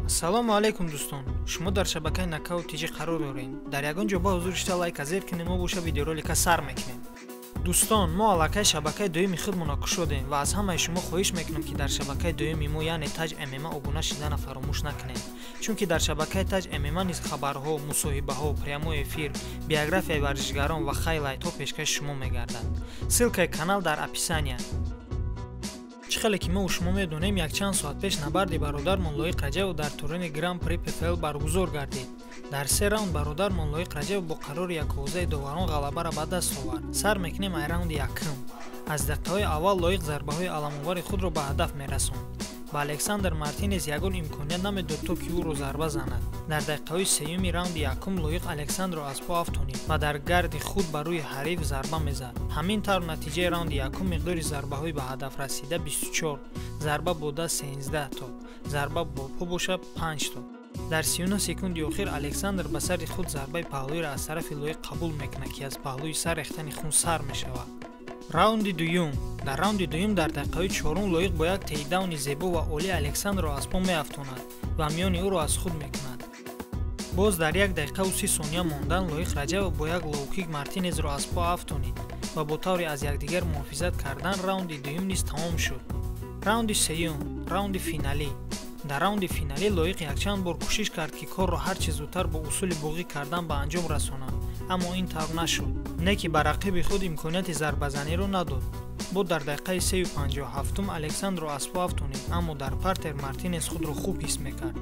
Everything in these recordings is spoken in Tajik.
Ассалому алайкум, дӯстон. Шумо дар шабакаи Нокаут ТЖ қарор доред. Дар ягон ҷо ба ҳузур шита, лайка зер кунем, мо боша видеоролика сар мекунем. Дӯстон, мо аллакай шабакаи дуюми худмонро кушодем ва аз ҳамаи шумо хоҳиш мекунем, ки дар шабакаи дуюми мо, яъне Таҷ ММА, обуна шидана фаромӯш накунед, чунки дар шабакаи Таҷ ММА низ хабарҳо, мусоҳибаҳо, прямой эфир, биографияи варзишгарон ва хайлайтҳо пешкаши шумо мегардад. Ссылкаи канал дар описания. Чӣ хеле ки мо шумо медонем, якчанд соат пеш набарди бародармон Лоиқ Раҷабов дар турнири Гран При ПФЛ баргузор гардид. Дар се раунд бародармон Лоиқ Раҷабов бо қарори яковозаи доварон ғалабаро ба даст овард. Сар мекунем ай раунди якум. Аз дақиқаҳои аввал Лоиқ зарбаҳои аламовари худро ба ҳадаф мерасонд. Ба Александр Мартинес ягон имконият намедод, то ки ӯро зарба занад. Дар дақиқаҳои сеюми раунди якум Лоиқ Александрро аз по афтонид ва дар гарди худ ба рӯи ҳариф зарба мезад. Ҳамин тавр, натиҷаи раунди якум: миқдори зарбаҳои ба ҳадаф расида 24, зарба бо даст 13 то, зарба бо по боша 5 то. Дар 39 секунди охир Александр ба сари худ зарбаи паҳлӯиро аз тарафи Лоиқ қабул мекунад, ки аз паҳлӯи сар рехтани хун сар мешавад. Раунди дуюм. Дар раунди дуюм, дар дақиқаҳои чорум, Лоиқ бо як тейкдауни зебо ва олӣ Александрро аз по меафтонад ва миёни ӯро аз худ мекунад. Боз дар 1 дақиқаву 30 сония мондан Лоиқ Раҷабов бо як лоукик Мартинезро аз по афтонид ва бо тавре аз якдигар муҳофизат кардан раунди дуюм низ тамом шуд. Раунди сеюм, раунди финалӣ. Дар раунди финалӣ Лоиқ якчанд бор кӯшиш кард, ки корро ҳарчи зудтар бо усули буғӣ кардан ба анҷом расонад, аммо ин тавр нашуд, не ки ба рақиби худ имконияти зарбазаниро надод. Бо дар дақиқаи 3:57 Александрро аз по афтонид, аммо дар партер Мартинес худро хуб ҳис мекард.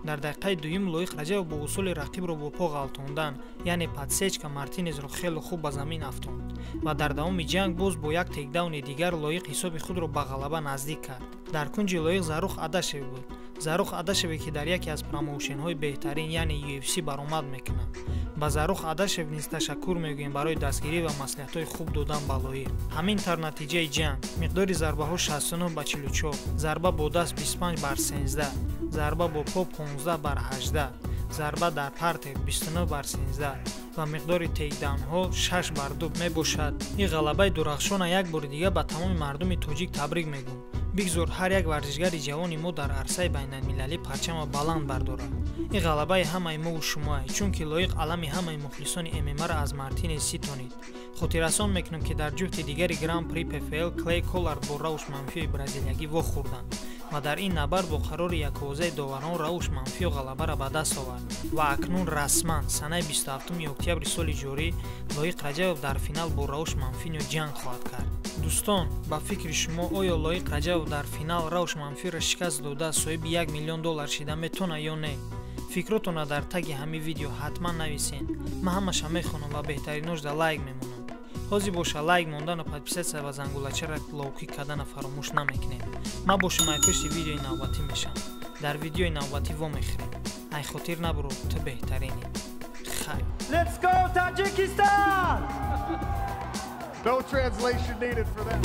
Дар дақиқаи дуюм Лоиқ Раҷабов бо усули рақибро бо по ғалтондан, яъне подсечка, Мартинезро хеле хуб ба замин афтонд ва дар давоми ҷанг боз бо як тейкдауни дигар Лоиқ ҳисоби худро ба ғалаба наздик кард. Дар кунҷи Лоиқ Зарух Адашев буд. Зарух Адашеве, ки дар яке аз промоушенҳои беҳтарин, яъне UFC, баромад мекунад. Ба Зарух Адашев низ ташаккур мегӯем барои дастгирӣ ва маслиҳатҳои хуб додан ба Лоиқ. Ҳамин тавр, натиҷаи ҷанг: миқдори зарбаҳо 69 ба 44, зарба бо даст 25 бар 13, зарба бо по 15 бар 18, зарба дар партер 29 бар 13 ва миқдори тейкдаунҳо 6 бар 2 мебошад. Ин ғалабаи дурахшона як бори дигар ба тамоми мардуми тоҷик табрик мегӯм. Бигзор ҳар як варзишгари ҷавони мо дар арсаи байналмилалӣ парчама баланд бардорад. Ин ғалабаи ҳамаи мову шумоа, чунки Лоиқ алами ҳамаи мухлисони ММАро аз Мартинес ситонид. Хотиррасон мекунем, ки дар ҷуфти дигари Гран При ПФЛ Клей Коллард бо Рауш Манфиои бразилиягӣ вохӯрданд ва дар ин набард бо қарори яковозаи доварон Рауш Манфио ғалабаро ба даст овард ва акнун расман санаи 27 октябри соли ҷорӣ Лоиқ Раҷабов дар финал бо Рауш Манфино ҷанг хоҳад кард. Дӯстон, ба фикри шумо, оё Лоиқ Раҷабов дар финал Рауш Манфиро шикаст дода, соҳиби 1 миллион доллар шида метавонад ё не? Фикротонро дар таги ҳамин видео ҳатман нависен. Ман ҳамаша мехонам ва беҳтариношда лайк мемонам. Ҳозир боша, лайк мондану подписаться ва зангулачаро лоукик кардана фаромӯш намекунед. Ман бошам, ай пушти видеои навбатӣ мешам. Дар видеои навбатӣ вомехӯрем. Ай хотир набуро, ту беҳтаринӣ. Хайр. Let's go, Tajikistan! No translation needed for that.